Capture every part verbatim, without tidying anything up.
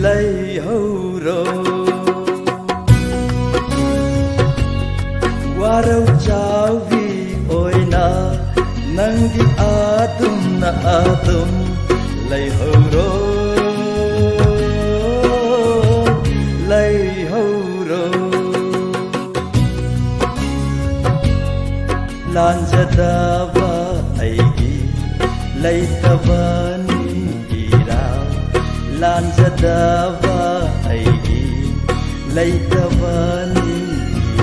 ꯂꯩꯍꯧꯔꯣ꯫ ꯋꯥꯔꯧ ꯆꯥꯎꯕꯤ ꯑꯣꯏꯅ ꯅꯪꯗꯤ ꯑꯗꯨꯝꯅ ꯑꯗꯨꯝ ꯂꯩꯍꯧꯔꯣ, ꯂꯩꯍꯧꯔꯣ꯫ ꯂꯥꯟꯖꯗꯕ ꯑꯩꯒꯤ ꯂꯩꯇꯕꯅꯤ ꯏꯔꯥꯜ, ꯂꯥꯟꯖꯗꯕ ꯑꯩꯒꯤ ꯂꯩꯇꯕꯅꯤ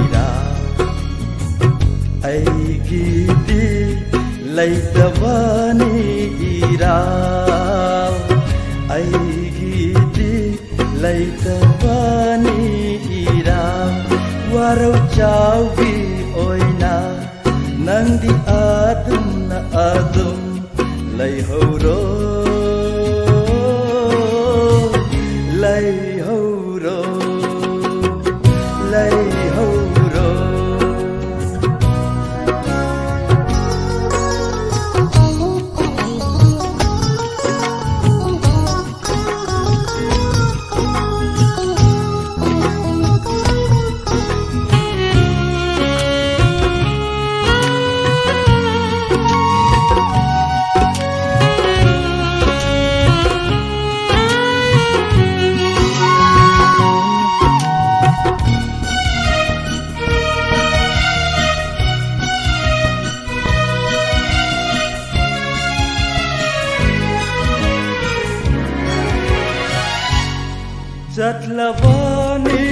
ꯏꯔꯥꯜ꯫ ꯑꯩꯒꯤꯗꯤ ꯂꯩꯇꯕꯅꯤ ꯏꯔꯥꯜ, ꯑꯩꯒꯤꯗꯤ ꯂꯩꯇꯕꯅꯤ ꯏꯔꯥꯜ꯫ ꯋꯥꯔꯧ ꯆꯥꯎꯕꯤ ꯑꯣꯏꯅ ꯅꯪꯗꯤ ꯑꯗꯨꯝꯅ ꯑꯗꯨꯝ ꯂꯩꯍꯧꯔꯣ, ꯂꯩꯍꯧꯔꯣ, ꯂꯩꯍꯧꯔꯣ꯫ ꯆꯠꯂꯕꯅꯤ,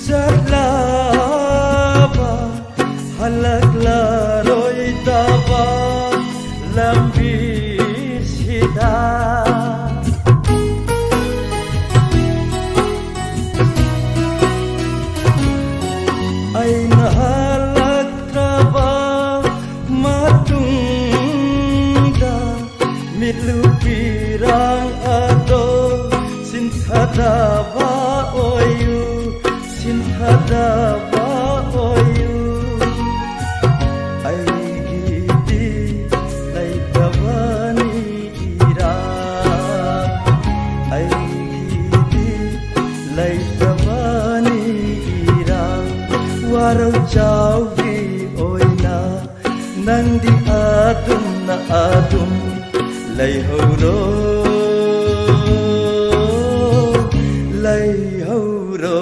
ꯆꯠꯂꯕ, ꯍꯜꯂꯛꯂꯔꯣꯏꯗꯕ ꯂꯝꯕꯤꯁꯤꯗ꯫ ꯑꯩꯅ ꯍꯜꯂꯛꯇ꯭ꯔꯕ ꯃꯇꯨꯡꯗ ꯃꯤꯠꯂꯨ ꯄꯤꯔꯥꯡ ꯑꯗꯣ ꯁꯤꯟꯊꯗꯕ ꯑꯣꯏꯌꯨ, ꯁꯤꯟꯊꯗꯕ ꯑꯣꯏꯌꯨ꯫ ꯑꯩꯒꯤꯗꯤ ꯂꯩ ꯑꯗꯨꯝ ꯂꯩꯍꯧꯔꯣ, ꯂꯩꯍꯧꯔꯣ,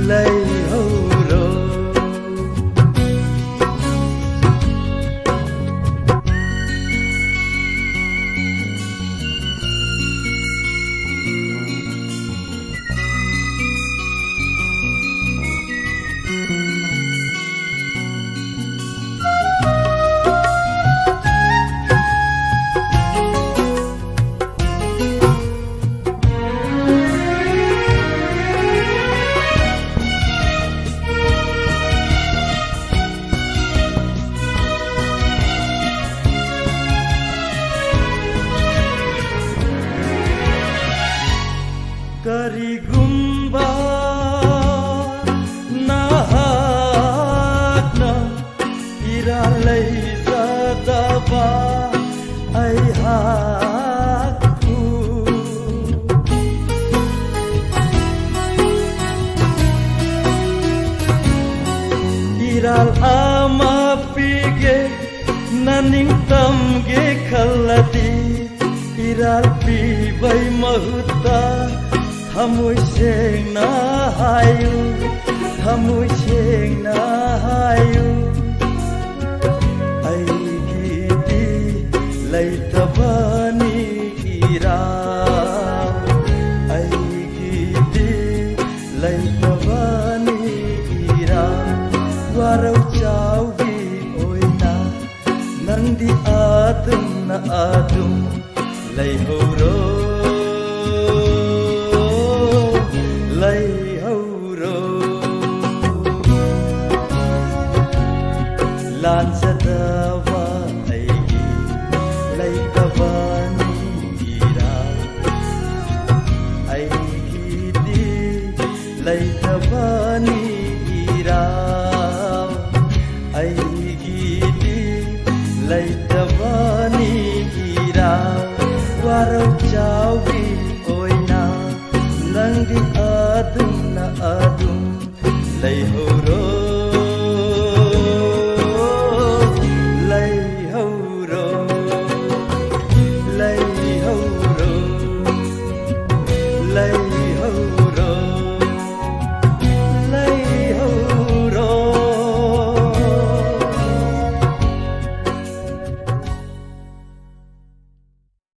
ꯂꯩꯍꯧꯔꯣ꯫ ꯀꯔꯤꯒꯨꯝꯕ ꯅꯍꯥꯛꯅ ꯏꯔꯥꯜ ꯂꯩꯖꯗꯕ ꯑꯩꯍꯥꯛꯄꯨ ꯏꯔꯥꯜ ꯑꯃ ꯄꯤꯒꯦ, ꯅꯅꯤꯡꯇꯝꯒꯦ ꯈꯜꯂꯗꯤ, ꯏꯔꯥꯜ ꯄꯤꯕꯩ ꯃꯍꯨꯠꯇ ꯊꯃꯣꯏ ꯁꯦꯡꯅ ꯍꯥꯏꯌꯨ, ꯊꯃꯣꯏ ꯁꯦꯡꯅ ꯍꯥꯏꯌꯨ꯫ ꯑꯩꯒꯤꯗꯤ ꯂꯩꯇꯕꯅꯤ ꯏꯔꯥꯜ, ꯑꯩꯒꯤꯗꯤ ꯂꯩꯇꯕꯅꯤ ꯏꯔꯥꯜ꯫ ꯋꯥꯔꯧ ꯆꯥꯎꯕꯤ ꯑꯣꯏꯅ ꯅꯪꯗꯤ ꯑꯗꯨꯝꯅ ꯑꯗꯨꯝ ꯂꯩꯍꯧꯔꯣ, ꯂꯩꯍꯧꯔꯣ꯫ ꯂꯥꯟꯖꯗꯕ ꯑꯩꯒꯤ ꯂꯩꯇꯕꯅꯤ ꯏꯔꯥꯜ, ꯑꯩꯒꯤꯗꯤ ꯂꯩꯇꯕꯅꯤ ꯏꯔꯥꯜ, ꯑꯩꯒꯤꯗꯤ ꯂꯩꯇꯕꯅꯤ ꯏꯔꯥꯜ꯫ ꯋꯥꯔꯧ ꯆꯥꯎꯕꯤ